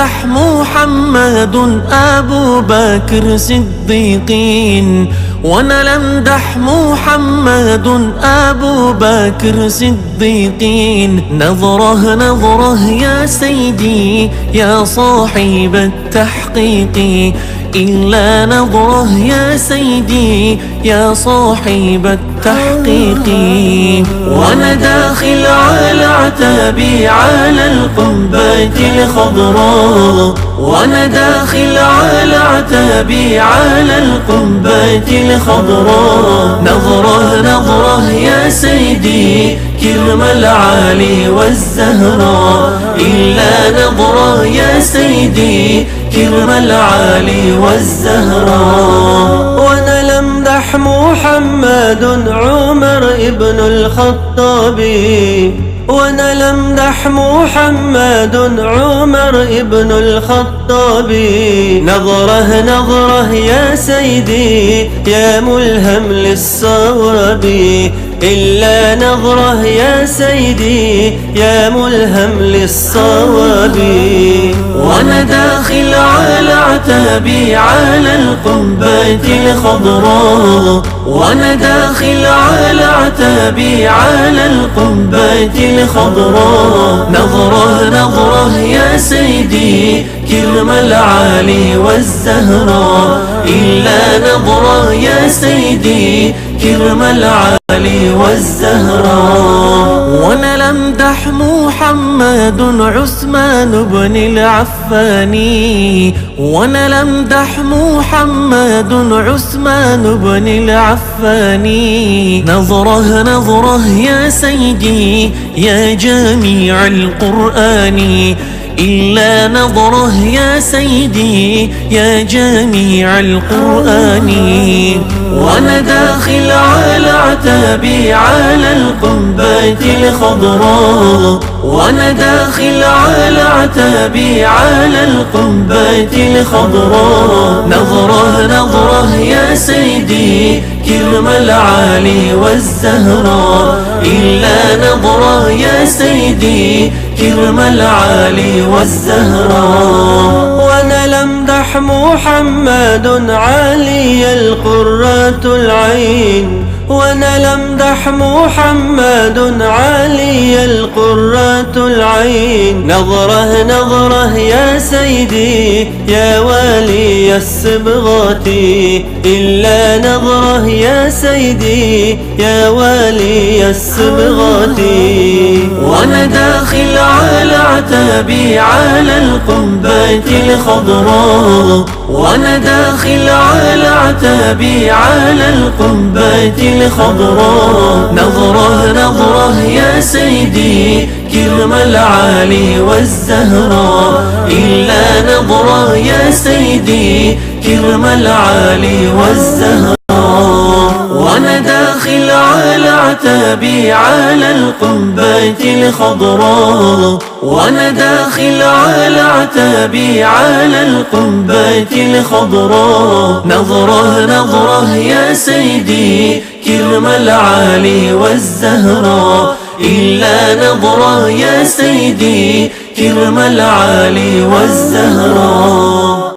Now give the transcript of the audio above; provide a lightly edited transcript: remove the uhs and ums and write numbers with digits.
لمدح محمد أبو بكر صديقين، وانا لمدح محمد أبو بكر صديقين. نظره نظره يا سيدي يا صاحب التحقيق، إلا نظره يا سيدي يا صاحب التحقيق. وانا داخل على عتابي على القبة الخضراء، وانا داخل على عتابي على القبة الخضراء. نظره نظره يا سيدي كرم العالي والزهراء، إلا نظره يا سيدي كرم العالي والزهراء. وانا لمدح محمد عمر ابن الخطاب، وانا لمدح محمد عمر ابن الخطاب. نظره نظره يا سيدي يا ملهم للصواب، إلا نظره يا سيدي يا ملهم للصواب. وانا داخل على عتابي على القبة الخضراء، وانا داخل على عتابي على القبة الخضراء. نظره نظره يا سيدي كرم العالي والزهراء، إلا نظره يا سيدي كرم العالي والزهراء. وانا لمدح محمد عثمان بن العفاني، وانا لمدح محمد عثمان بن العفاني. نظره نظره يا سيدي يا جميع القرآن، إلا نظره يا سيدي يا جميع القرآن. وانا داخل على عتابي على القبة الخضراء، وانا داخل على عتابي على القبة الخضراء. نظره نظره يا سيدي كرم العالي والزهراء، إلا نظره يا سيدي كرم العالي والزهراء. وانا لمدح محمد علي القرة العين، وانا لمدح محمد علي القرة العين. نظره نظره يا سيدي يا والي الصبغات، إلا نظره يا سيدي يا والي الصبغات. وانا داخل على عتابي على القبة الخضراء، وانا داخل على عتابي على القبة الخضراء. نظره نظره يا سيدي كرم العالي والزهراء، إلا نظره يا سيدي كرم العالي والزهراء. وانا داخل على عتابي على القبة الخضراء، وانا داخل على عتابي على القبة الخضراء. نظره نظره يا سيدي كرم العالي والزهراء، إلا نظره يا سيدي كرم العالي والزهراء.